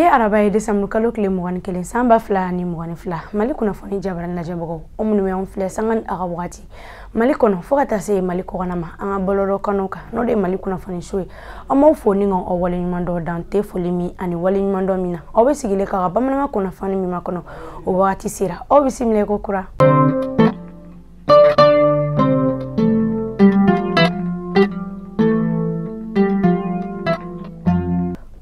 Araba ye, décembre kalo tile 21, san 2022. Mali kunnafoni jabarani lajɛbagaw, o minnu bɛ anw filɛ sanga ni a ka wagati Mali kɔnɔ fo ka taa se Mali kɔkana ma, an ka bɔlɔlɔ kanaw kan, n'o de ye Mali kunnafoni so ye, an b'aw fo ni ka aw waleɲuman dɔn dan tɛ foli min ani waleɲuman dɔn min na. Aw bɛ sigilen ka bamanankan kunnafoni min makɔnɔ, o wagati sera. Aw bisimila ko kura.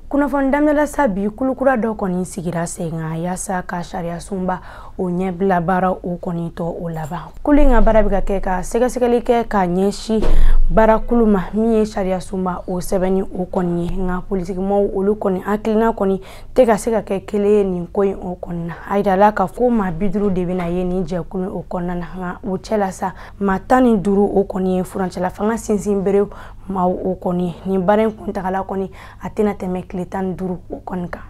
Kunnafoni daminɛ sa, bi kulukura dɔ kɔni sigira sen kan yaasa ka sariya sunba o ɲɛbila baara o kɔni tɔ o laban. Kulu in ka baara bɛ ka kɛ ka sɛgɛsɛgɛli kɛ ka ɲɛsin baarakulu ma min ye sariya sunba o sɛbɛnni o kɔni ye. Nka politikimɔgɔw olu kɔni hakilina kɔni tɛ ka se ka kɛ kelen ye nin ko in o kɔni na. A yirala k'a fɔ maa 50 de bɛna ye nin jɛkulu o kɔnɔna na, nka o cɛla sa maa 15 o kɔni ye furancɛla fanga sinsin bere maaw o kɔni ye. Nin baara in kuntagala kɔni a tɛna tɛmɛ tile 15 o kɔni kan.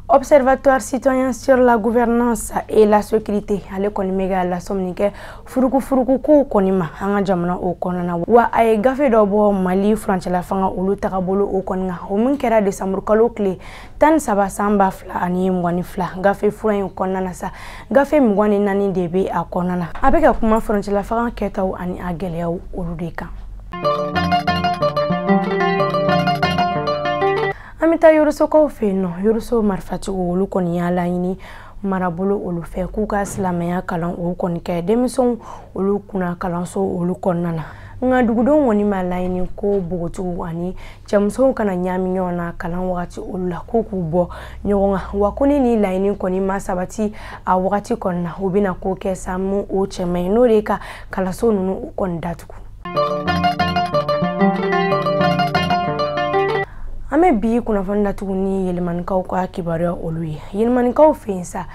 Observatoire citoyen sur la gouvernance et la sécurité, ale kɔni bɛ ka lasɔmini kɛ furukufuruku kow kɔni ma an ka jamana o kɔnɔna na. Wa a ye gafe dɔ bɔ Mali furancɛla fanga olu tagabolo o kɔni kan, o min kɛra décembre kalo tile 13, san 2022. Gafe fura in kɔnɔna na sa, gafe 24 de bɛ a kɔnɔna na. A bɛ ka kuma furancɛla fanga kɛtaw ani a gɛlɛyaw olu de kan. An bɛ taa Yorosokaw fɛ yen nɔ. Yoroso marifatigiw olu kɔni y'a laɲini marabolo olu fɛ k'u ka silamɛya kalan o kɔni kɛ denmisɛnw olu kunna kalanso olu kɔnɔna na. Nka dugudenw kɔni b'a laɲini ko npogotigiw ani cɛmusow kana ɲaami ɲɔgɔn na kalan wagati olu la, k'u k'u bɔ ɲɔgɔn kan. Wa ko ni nin laɲini kɔni ma sabati a wagati kɔni na, u bɛna ko kɛ sa mun o cɛ man ɲi, n'o de ye ka kalanso ninnu o kɔni datugu. An bɛ bi kunnafoni datugu ni Yelimanikaw ka kibaruya olu ye. Yelimanikaw fɛ yen sa,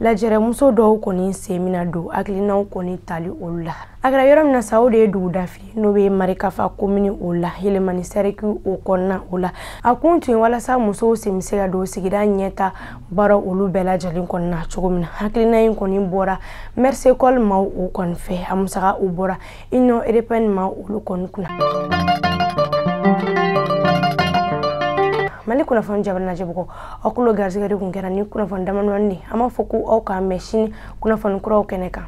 lajɛrɛmuso dɔw kɔni sen bɛna don hakilinaw kɔni tali olu la. A kɛra yɔrɔ min na sa, o de ye dugudafili n'o bɛ Marikafa komini o la, Yelimani sɛriki o kɔnɔna o la. A kun tun ye walasa musow sen bɛ se ka don sigida ɲɛta baara olu bɛɛ lajɛlen kɔnɔna cogo min na. Hakilina in kɔni bɔra Mersekɔli maaw o kɔni fɛ, a musaka o bɔra Union européenne maaw olu kɔni kunna. Mali kunnafoni jabarani lajɛbagaw, aw kulo garisɛgɛ de kun kɛra ni kunnafoni damadɔni de. An b'a fɔ ko aw k'an mɛn sini kunnafoni kuraw kɛnɛ kan.